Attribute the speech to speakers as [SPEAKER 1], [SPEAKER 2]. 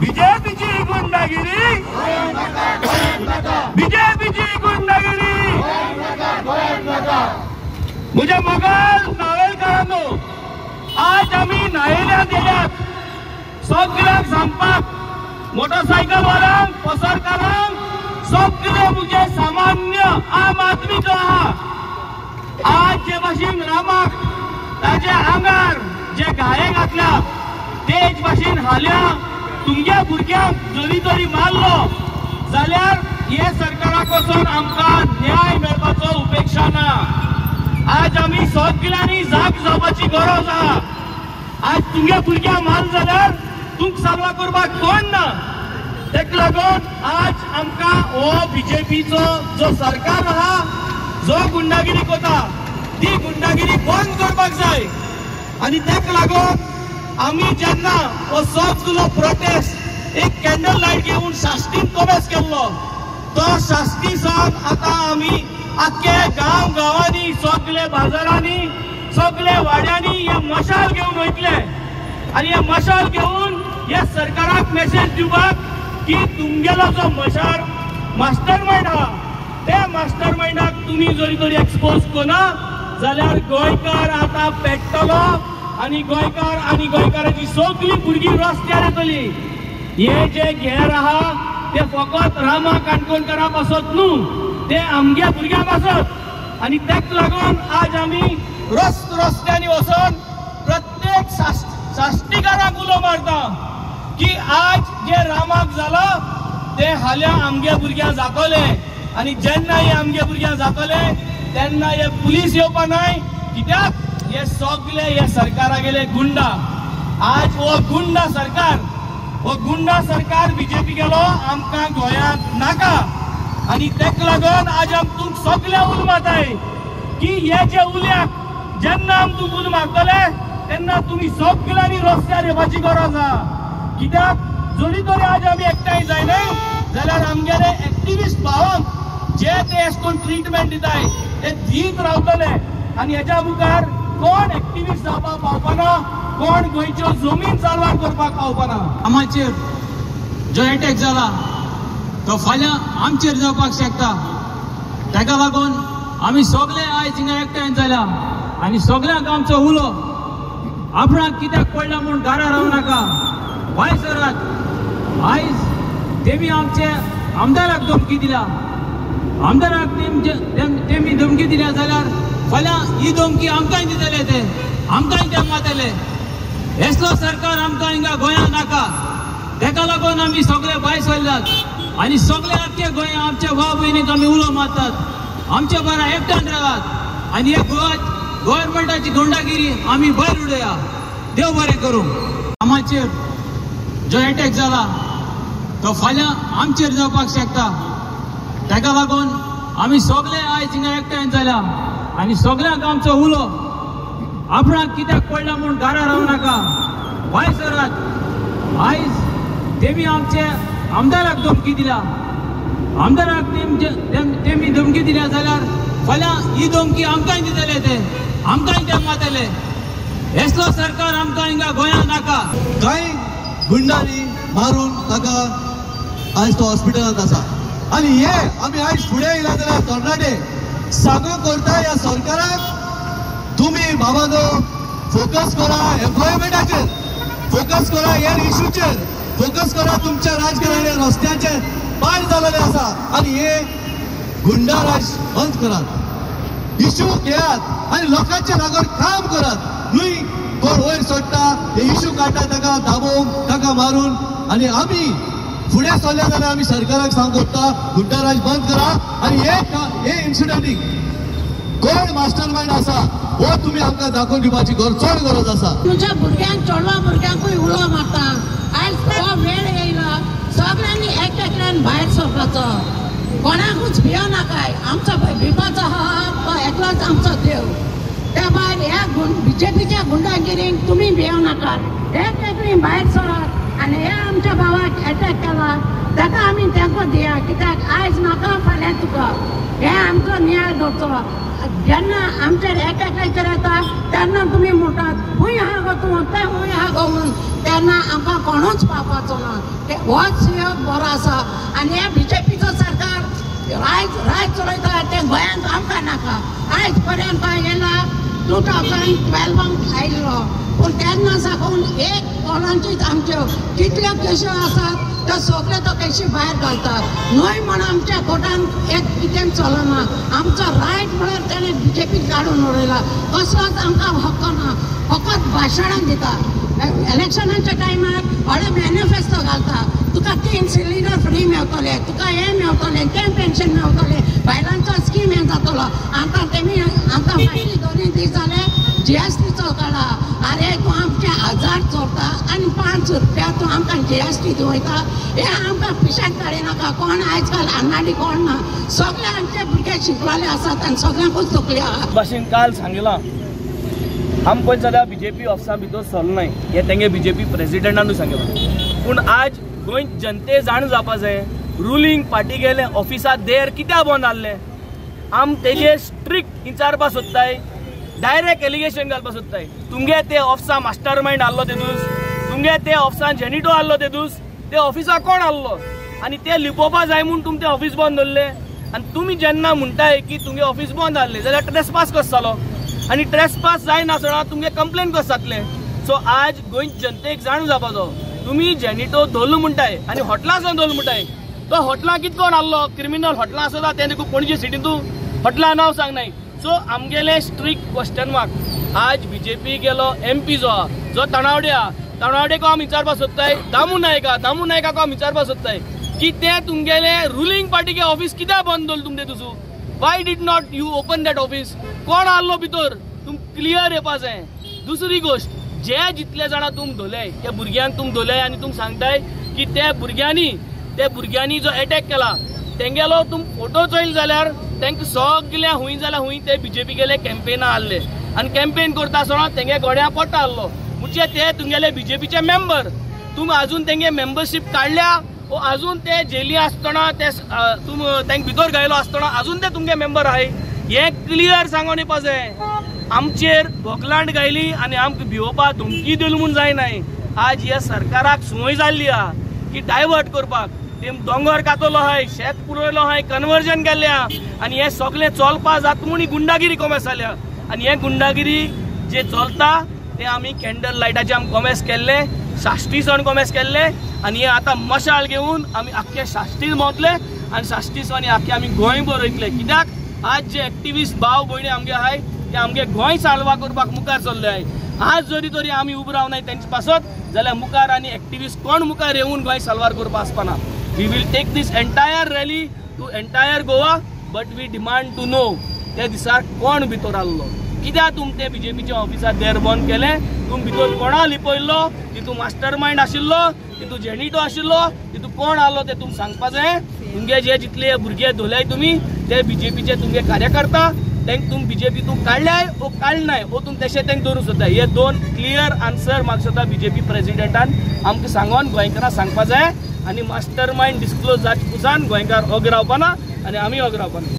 [SPEAKER 1] बीजेपीची गुंडागिरी, बीजेपीची गुंडागिरी। म्हज्या मोगाल नावेलकारांनो, आज आमी न्हायेल्यात गेल्यात सगळ्यांक सांगपाक, मोटरसायकलवाल्यांक, पसरकारांक, सगळे म्हजे सामान्य आम आदमी जो आहा, आज जे भाशेन रामाक ताजे आंगार जे घाये घातल्या तेच भाशेन हाल्या तुमच्या भुरग्यांक जरी तरी मारलो जाल्यार हे सरकारा पासून आमकां न्याय मेळपाचो उपेक्षा ना। आज आमी सगळ्यांनी जाग जावपाची गरज आहा। आज तुमच्या भुरग्यांक मारलो जाल्यार तुमकां साल्वा करपाक कोण ना। तेका लागून आज आमकां हो बीजेपीचो जो सरकार आहा, जो गुंडागिरी करता ती गुंडागिरी बंद करपाक जाय। आनी तेका लागून आमी जेन्ना हो सगळो प्रोटेस्ट एक कॅन्डल लायट घेवन साश्टीन कोमेस केल्लो, तो साश्टी सावन आतां आमी आख्खे गांव गांवांनी, सगळे बाजारांनी, सगळे वाड्यांनी हे मशाल घेवन वयतले आनी हे मशाल घेवन ह्या सरकाराक मेसेज दिवपाक की तुमगेलो जो मशाल मास्टर मायंड आहा त्या मास्टर मायंडाक तुमी जरी तरी एक्सपोज करना जाल्यार गोंयकार आतां पेट्टलो आनी गोंयकार आनी गोंयकाराची सगळीं भुरगीं रस्त्यार येतली। हे जे घेर आहा ते फकत रामा काणकोणकारा पासत न्हू, ते आमगे भुरग्यां पासत। आनी तेका लागून आज आमी रस्त्यांनी वचून प्रत्येक साश्टीकाराक उलो मारता की आज जे रामाक जाला ते हाल्या आमगे भुरग्यां जातले आनी जेन्ना हे आमगे भुरग्यां जातले तेन्ना हे पुलीस येवपा नाय, कित्याक हे सगळे हे सरकारा गेले गुंडा। आज हो गुंडा सरकार, हो गुंडा सरकार बीजेपी गेलो आमकां गोंयांत नाका। आनी तेका लागून आज आम तुमकां सगळे उलो मारताय की हे जे उल्याक जेन्ना आम तुमकां उलो मारतले तेन्ना तुमी सगळ्यांनी रस्त्यार येवपाची गरज आहा। कित्याक जरी तरी आज आमी एकठांय जायना जाल्यार आमगेले एक्टिविस्ट भावांक जे ते अशें करून ट्रिटमेंट दिताय ते दीत रावतले आनी हेज्या मुखार कोण एक्टिविस्ट जावपाक पावपाना, कोण गोंयच्यो जमीन चालवार करपाक पावपाना।
[SPEAKER 2] आमाचेर जो एटॅक जाला तो फाल्यां आमचेर जावपाक शकता। ताका लागून आमी सगळे आयज हिंगा एकठांय जाल्या आनी सगळ्यांक आमचो उलो आपणाक कित्याक पडला म्हूण घरा रावं नाका, भायर सरात। आयज तेमी आमचे आमदाराक धमकी दिल्या, आमदाराक तेमी धमकी दिल्या जाल्यार फाल्यां ही धमकी आमकांय दितले, ते आमकांय ते मारतले। असलो सरकार आमकां हिंगा गोंयांत नाका। ताका लागून आमी सगळे भायर सरल्यात आनी सगळे आख्खे गोंया आमच्या भाव भयणीक आमी उलो मारतात, आमच्या बरा एकठांय रावात आनी हे गोवा गव्हर्मेंटाची गुंडागिरी आमी भायर उडोवया। देव बरें करूं। आमाचेर जो एटॅक जाला तो फाल्यां आमचेर जावपाक शकता। ताका लागून आमी सगळे आयज हिंगा एकठांय जाल्या आनी सगळ्यांक आमचो उलो आपणाक कित्याक पडला म्हूण घरा रावं नाका, भायर सरात। आयज तेमी आमचे आमदाराक धमकी दिल्या, आमदाराक तेमी धमकी दिल्या जाल्यार फाल्यां ही धमकी आमकांय दितले, ते आमकांय ते मारतले। असलो सरकार आमकां हिंगा गोंयांत नाका।
[SPEAKER 3] कांय गुंडांनी मारून ताका आयज तो हॉस्पिटलांत आसा आनी हे आमी आयज फुडें येयला जाल्यार तरणाटे सांगूंक करता ह्या सरकाराक, तुमी बाबानो फोकस करा एम्प्लॉयमेंटाचेर, फोकस करा ह्या इशूचेर, फोकस करा तुमच्या राजकारणी रस्त्याचेर पाड जालेले आसा आनी हे गुंडाराज बंद करात, इशू घेयात आनी लोकांच्या लागून काम करात, न्हय कोण वयर सोडटा हे इशू काडटा ताका दाबोवन ताका मारून। आनी आमी फुडें सरले जाल्यार आमी सरकाराक सांगूंक सोदता गुंडाराज बंद करा आनी हे इन्सिडंटीक कोण मास्टर मायंड आसा हो तुमी आमकां दाखोवन दिवपाची चड गरज आसा।
[SPEAKER 4] तुमच्या भुरग्यांक, चेडवा भुरग्यांकूय उलो मारता, आयज हो वेळ येयला सगळ्यांनी एक एकल्यान भायर सरपाचो, कोणाकूच भियो नाकाय। आमचो भिवपाचो आहा तो एकलोच आमचो देव। त्या भायर ह्या बीजेपीच्या गुंडागिरींक तुमी भियो नाकात, एक एकली भायर सरात आनी ह्या आमच्या भावाक एटॅक केला ताका आमी तेंको दिया, कित्याक आयज नाका फाल्यां तुका। हे आमचो नियाळ धरचो. जेन्ना आमचेर एक एकल्याचेर येता तेन्ना तुमी म्हणटात खूंय आहा गो तूं, तें खूंय आहा गो म्हणून, तेन्ना आमकां कोणूच पावपाचो ना. होच बरो आसा. आनी हे बीजेपीचो सरकार रायज रायज चलयता तें गोंयांत आमकां नाका. आयज पर्यंत येयला 2012 आयिल्लो, पूण तेन्ना साकून एक कोणाचीच आमच्यो कितल्यो केश्यो आसात त्यो सगळ्यो तो केशी भायर घालता. न्हय म्हण आमच्या कोर्टान एक कितें चलना. आमचो रायट म्हळ्यार तेणें बीजेपीक काडून उडयला. कसलोच आमकां हक्क ना, फकत भाशणां दिता. इलेक्शनाच्या टायमार व्हडले मॅनिफेस्टो घालता, तुका 3 सिलिंडर फ्री मेवतले, तुका हें मेवतलें, तें पेन्शन मेवतलें, बायलांचो स्कीम हें जातलो. आतां तेमी आतां फाटली 2 दीस जाले जीएसटीचो काडला. आरे तूं आमचे 1000 चोरता आनी 5 रुपया तूं आमकां जीएसटी दिवयता. हे आमकां पिशाक काडिनाका. कोण आयज काल अन्नाडी कोण ना, सगळे आमचे भुरगे शिकलेले आसात आनी सगळ्यांकूच तकली आहा.
[SPEAKER 1] भाशेन काल सांगलां आम पळय जाल्यार बीजेपी ऑफिसा भितर सरनाय हें तेंगे बीजेपी प्रेजिडेंटानूय सांगलां. पूण आज गोंय जनते जाण जावपा जाय रुलींग पार्टी गेले ऑफिसा देर कित्याक बंद आहले. आम तेजे स्ट्रिक्ट विचारपा सोदताय, डायरेक्ट एलिगेशन घालपा सोदताय. तुमगे ते ऑफिसा मास्टर मायंड आहलो तेदूस, तुमगे ते ऑफिसान जेनिटो आहलो तेदूस, ते ऑफिसा कोण आहलो आनी ते लिपोवपा जाय म्हूण तुम ते ऑफिस बंद दवरले. आनी तुमी जेन्ना म्हणटाय की तुमगे ऑफिस बंद आहले जाल्यार ट्रेसपास कसो जालो आनी ट्रेसपास जायनासतना तुमगे कंप्लेन कसो जातलें. सो आज गोंय जनतेक जाण जावपाचो तुमी जेनिटो धरलो म्हणटाय आनी हॉटलां सावन धरलो म्हणटाय. तो हॉटलां कितें कोण आहलो क्रिमिनल हॉटलां आसता तें देखून पणजे सिटींतू हॉटलां नांव सांगनाय. सो आमगेले स्ट्रिक्ट क्वेश्चन मार्क. आज बीजेपी गेलो एमपी जो आहा जो तणावडे आहा, तणावडेको आमी विचारपा सोदताय, दामू नायका, दामू नायकाको आमी विचारपा सोदताय की ते तुमगेले रुलींग पार्टीगे ऑफिस कित्याक बंद दवरलें तुमचे Tuju. Why did not you open that office? कोण आहलो भितर तुम क्लियर येवपा जाय. दुसरी गोश्ट, जे जितले जाणां तुम धरले त्या भुरग्यांक तुम धरले आनी तुम सांगताय की त्या भुरग्यांनी जो एटॅक केला तेंगेलो तुम फोटो चोयल जाल्यार तांकां सगल्या हुंय जाल्यार हुंय ते बीजेपी गेले कॅम्पेना आहले आनी कॅम्पेन करता आसतना तेंगे गोड्या पोटा आहलो. म्हणजे ते तुमगेले बीजेपीचे मेंबर, तुम आजून तेंगे मेंबरशीप काडल्या वो आजून ते जेली आसतना ते तुम तांकां भितर घायलो आसतना आजून ते तुमगे मेंबर आहाय हें क्लियर सांगोन येवपा जाय. आमचेर भोगलांड घायली आनी आमकां भिवोवपा धमकी दिली म्हूण जायनाय. आज ह्या सरकाराक संवय जाल्ली आहा की डायवर्ट करपाक. ते दोंगर कातलो आहाय, शेत पुरयलो आहाय, कन्वर्जन केल्लें आहा आनी हें सगळें चलपा जाता म्हूण ही गुंडागिरी कोमेस जाल्या. आनी हें गुंडागिरी जे चलता ते आमी कॅन्डल लायटाचे आमी कोमेस केल्ले, साश्टी सण कोमेस केल्ले आनी हे आतां मशाल घेवन आमी आख्खे साश्टीन भोंवतले आनी साश्टी सण आख्खे आमी गोंयभर वयतले. कित्याक आज जे एक्टिविस्ट भाव भयणी आमगे आहाय ते आमगे गोंय साल्वा करपाक मुखार सरले आहाय. आज जरी तरी आमी उबो रावनाय तेंचे पासत जाल्यार मुखार आनी एक्टिविस्ट कोण मुखार येवन गोंय साल्वार करपा आसपाना. We will take this entire rally to entire Goa, but we demand to know त्या दिसा कोण भितर आहलो, कित्याक तुम ते बीजेपीच्या ऑफिसार देर बंद केलें, तुम भितर कोणा लिपयल्लो, तितू मास्टर मायंड आशिल्लो, तितू जेनिटो आशिल्लो, तितू कोण आहलो ते तुम सांगपा जाय. तुमगे जे जितले भुरगे धरल्याय तुमी ते बीजेपीचे तुमगे कार्यकर्ता, तांकां तुम बीजेपी तूं काडल्याय वो काडनाय वो तुम तशें तांकां दवरूंक सोदताय. हे 2 क्लियर आन्सर म्हाका सोदता बीजेपी प्रेजिडेंटान आमकां सांगोन गोंयकारां सांगपा जाय आनी मास्टर मायंड डिस्क्लोज जाचे पुसान गोंयकार ओगी रावपाना आनी आमी ओगी रावपाना.